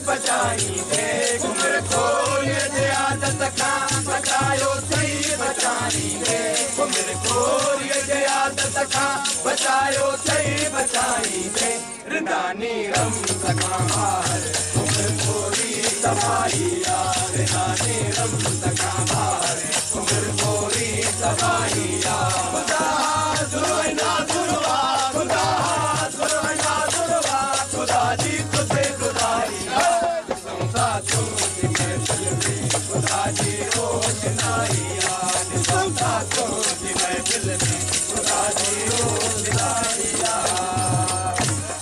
بچائيندي عمر خوريءَ جي عادت کان بچايو ٿئي بچائيندي عمر خوريءَ جي عادت کان بچايو ٿئي بچائيندي رنداني رمز کان ٻاهر عمر خوري تباهي آ رنداني رمز کان ٻاهر عمر خوري تباهي آ خدا حاضر ۽ ناظر آ خدا حاضر ۽ ناظر آ خدا جي خود خدائي آ ڏسون ٿا تنهنجي محفل ۾ خدا جي روشنائي آ ڏسون ٿا تنهنجي محفل ۾ خدا جي روشنائي آ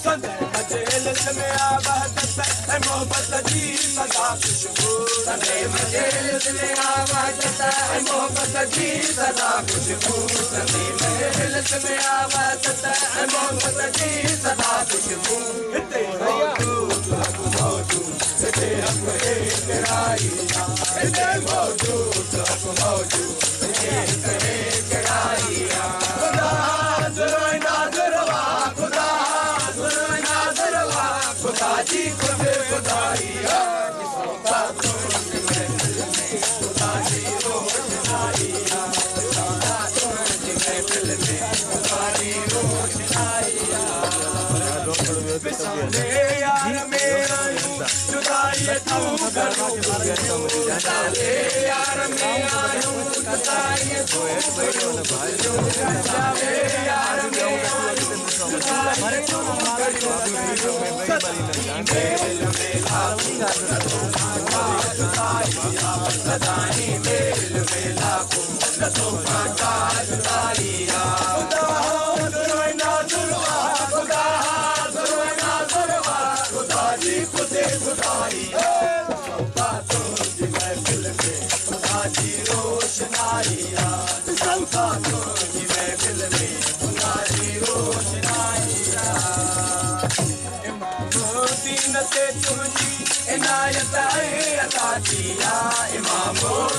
سندي مجلس ۾ آ وحدت ۽ محبت جي سدا خوشبو سندي مجلس ۾ آ وحدت ۽ محبت جي سدا خوشبو سندي مجلس ۾ آ وحدت ۽ محبت جي سدا خوشبو هتي موجود حق موجود هتي حق هيڪڙائي آ هتي موجود حق موجود هتي حق هيڪڙائي آ خدا حاضر ۽ ناظر آ خدا حاضر ۽ ناظر آ خدا جي خود خدائي آ ڏسون ٿا تنهنجي محفل ۾ خدا جي روشنائي آ ڏسون ٿا تنهنجي محفل ۾ خدا جي روشنائي آ وصال يار ۾ آهيون جدائيءَ جون گهڻيون گذريون وصال يار ۾ آهيون جدائيءَ جون گهڻيون گذريون وصال يار ۾ آهيون جدائيءَ جون گهڻيون گذريون سدائين ميل ميلاپ نه توکان ڪا جدائي آ سدائين ميل ميلاپ نه توکان ڪا جدائي آ خدا حاضر ۽ ناظر آ خدا حاضر ۽ ناظر آ خدا جي خود خدائي آ ڏسون ٿا تنهنجي محفل ۾ خدا جي روشنائي آ ڏسون ٿا تنهنجي محفل ۾ خدا جي روشنائي آ امام دين تي تنهنجي عنايت ۽ عطا ٿي آ امام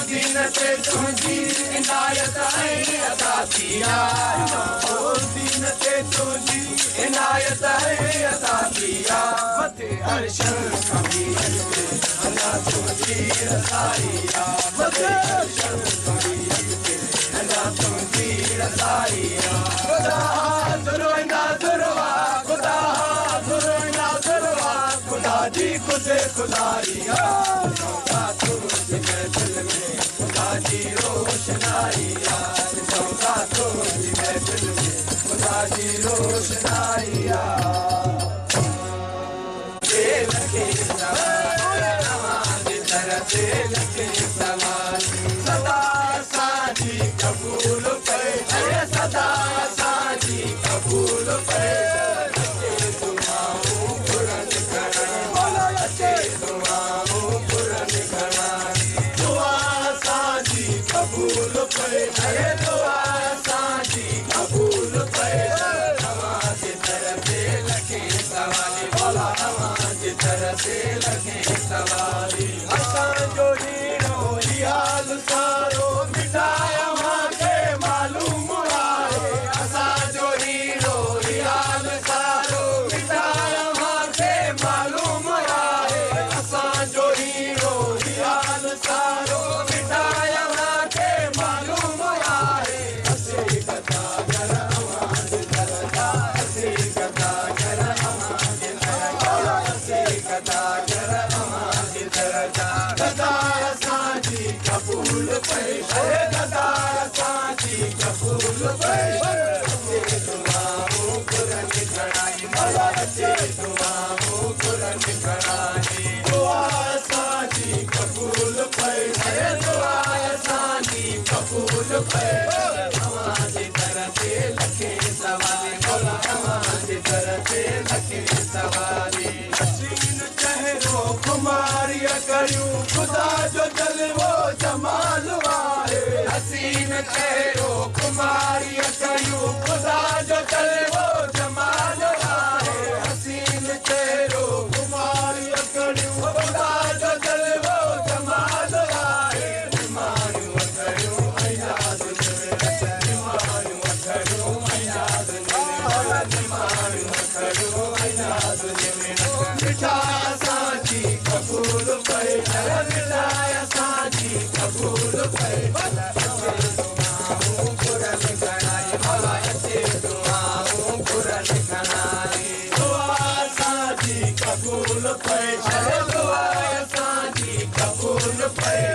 دين تي تنهنجي عنايت ۽ عطا ٿي آ امام دين تي تنهنجي عنايت ۽ عطا ٿي آ مٿي عرشن کان به اڳتي اڃا تنهنجي رسائي آ مٿي عرشن کان به اڳتي اڃا تنهنجي رسائي آ خدا حاضر ۽ ناظر آ خدا حاضر ۽ ناظر آ خدا جي خود خدائي آ ڏسون ٿا تنهنجي محفل ۾ خدا جي روشنائي آ ڏسون ٿا تنهنجي محفل ۾ خدا جي روشنائي آ لکين سوال توهان جي در تي لکين سوال سدا اسان جي قبول پئي اري سدا اسان جي قبول پئي اچي دعائون گهرن گهڻا اچي دعائون گهرن گهڻا دعا اسان جي قبول پئي اري دعا اسان جي قبول پئي توهان جي در تي لکين سوالي مولا توهان جي در تي لکين سوالي اسان جو هيڻو هي حال سارو مٺا اوهان کي معلوم آهي اسان جو هيڻو هي حال سارو مٺا اوهان کي معلوم آهي اسان جو هيڻو هي حال سارو مٺا اوهان کي معلوم آهي اسين گداگر اوهان جي در جا اسين گداگر اوهان جي در جا اسين گداگر اوهان جي در جا گدا اسان جي قبول پئي اري گدا اسان جي قبول پئي اچي دعائون گهرن گهڻائي مولا اچي دعائون گهرن گهڻائي دعا اسان جي قبول پئي اري دعا اسان جي قبول پئي توهان جي در تي لکين سوالي مولا توهان جي در تي لکين سوالي حسين چهرو خماري ڪريون خدا جو جلوو جمال آهي حسين چهرو خماري ڪريون خدا جو جلوو جمال آهي حسين چهرو خماري ڪريون خدا جو جلوو جمال آهي نماڻيون اکڙيون اياز نماڻيون اکڙيون اياز نماڻيون اکڙيون اياز مٺا اسان جي قبول پئي، شل دعا اسان جي قبول پئي.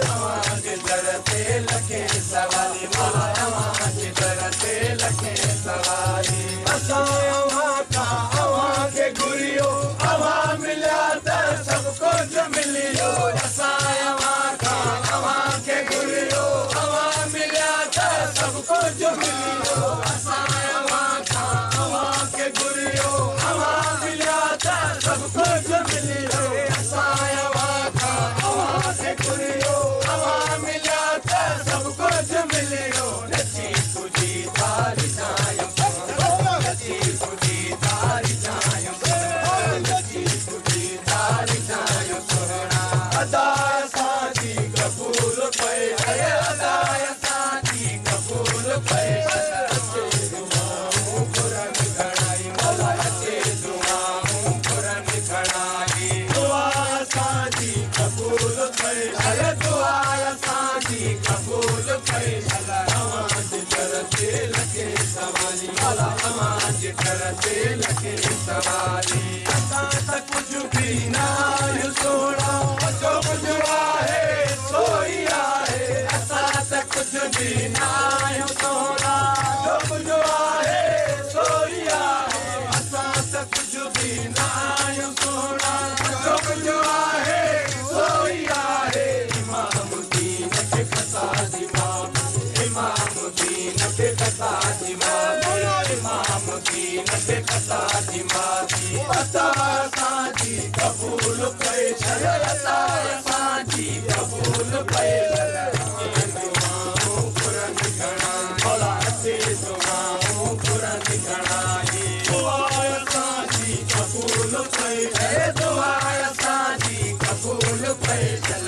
اوهان جي در تي لکين سوالي، مولا اوهان جي در تي لکين سوالي. اسان اوهان کان اوهان کي گهريو، اوهان مليا ته سڀ ڪجهه مليو. اسان اوهان کان اوهان کي گهريو، اوهان مليا ته سڀ ڪجهه مليو. اسان اوهان کان اوهان کي گهريو، اوهان مليا ته سڀ ڪجهه مليو. اسان اوهان کان اوهان کي گهريو، اوهان مليا ته سڀ ڪجهه مليو. نچي ڪجي تاري چايون، نچي ڪجي تاري چايون، نچي ڪجي تاري چايون. سهڻا ادا اسان جي قبول پئي، اري ادا اسان جي قبول پئي. اچي دعائون گهرن گهڻائي، مولا اچي دعائون گهرن گهڻائي. دعا اسان جي قبول پئي، اري دعا اسان جي قبول پئي. اوهان جي در تي لکين سوالي، مولا اوهان جي در تي لکين سوالي. اسان ته ڪجهه به نه آهيون سهڻا، جو ڪجهه آهي سو ئي آهي. اسان ته ڪجهه به نه آهيون سهڻا، جو ڪجهه آهي سو ئي آهي. اسان ته ڪجهه به نه آهيون سهڻا، جو ڪجهه آهي سو ئي آهي. امام الدين کي خطا جي معافي، امام الدين کي خطا جي معافي، امام الدين کي خطا جي معافي. عطا اسان جي قبول پئي، شل عطا اسان جي قبول پئي. دعائون گهرن گهڻا، مولا اچي دعائون گهرن گهڻائي. دعا اسان جي قبول پئي، دعا اسان جي قبول پئي. شل